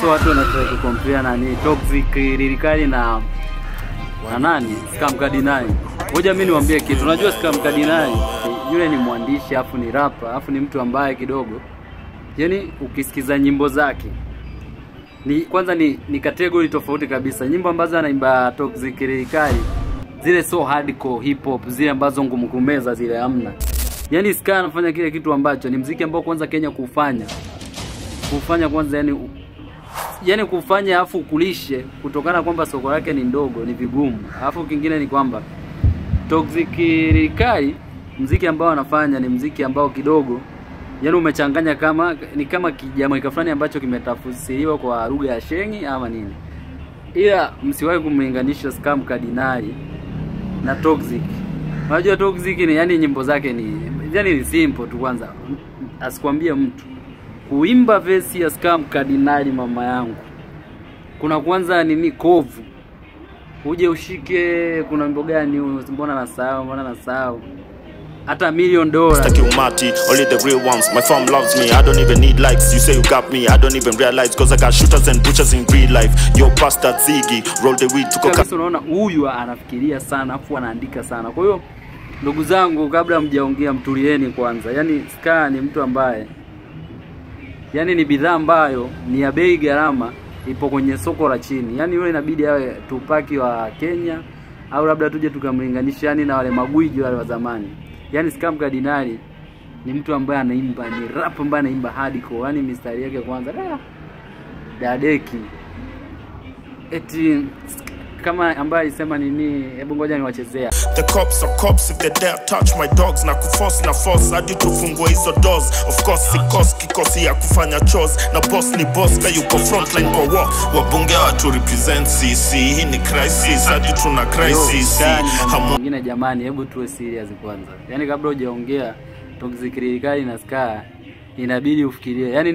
So watu wanataka kucompare nani Toxic Lyrikali na nani Scar Mkadinali. Ngoja mimi niwaambie kitu. Unajua Scar Mkadinali yule ni mwandishi, afu ni rapper, afu ni mtu ambaye kidogo, yani ukisikiza nyimbo zake ni kwanza ni category tofauti kabisa. Nyimbo ambazo anaimba Toxic Lyrikali zile so hardcore hip hop, zile ambazo ngumu kumeza zile hamna. Yani Scar anafanya kile kitu ambacho ni muziki ambao kwanza Kenya kufanya kwanza, yani kufanya afu kulishe kutokana kwamba soko lake ni ndogo, ni vigumu. Alafu kingine ni kwamba Toxic Lyrikali muziki ambao anafanya ni muziki ambao kidogo yani umechanganya kama ni kama kijamaika fulani ambacho kimetafsiriwa kwa lugha ya Shengi ama nini. Ila msiwahi kumlinganisha Scar Mkadinali na Toxic. Unajua Toxic ni yani nyimbo zake ni yani ni simple tu. Kwanza asikwambie mtu kuimba verse ya Scar Mkadinali, mama yangu, kuna kwanza nini kovu uje ushike, kuna wimbo gani mbona nasahau hata $1 million. Sitaki umati, only the real ones. My fam loves me, I don't even need likes. You say you got me, I don't even realize, cause I got shooters and butchers in real life. Yo bastard Ziggy, roll the weed tuko kabisa. Unaona huyu anafikiria sana afu anaandika sana. Kwa hiyo ndugu zangu, kabla mjaongea mtulieni kwanza. Yani Scar ni mtu ambaye yani ni bidhaa ambayo ni ya bei gharama, ipo kwenye soko la chini. Yani yule inabidi awe Tupac wa Kenya au labda tuje tukamlinganisha yani na wale magwiji wale wa zamani. Yani Scar Mkadinali ni mtu ambaye anaimba, ni rap ambaye anaimba hardcore. Yani mistari yake kwanza dadeki. Eti kama ambaye alisema nini, hebu ngoja niwachezea. The cops are cops if they dare touch my dogs, na kuforce na force hadi tufungue hizo doors. Of course sikosi kikosi ya kufanya chores, na boss ni boss ka yuko frontline kwa war. Wabunge watu represent CC, hii ni crisis hadi tuna crisis. Mwingine jamani, hebu tuwe serious kwanza. Yani kabla hujaongea Toxic Lyrikali na Scar inabidi ufikirie. Yani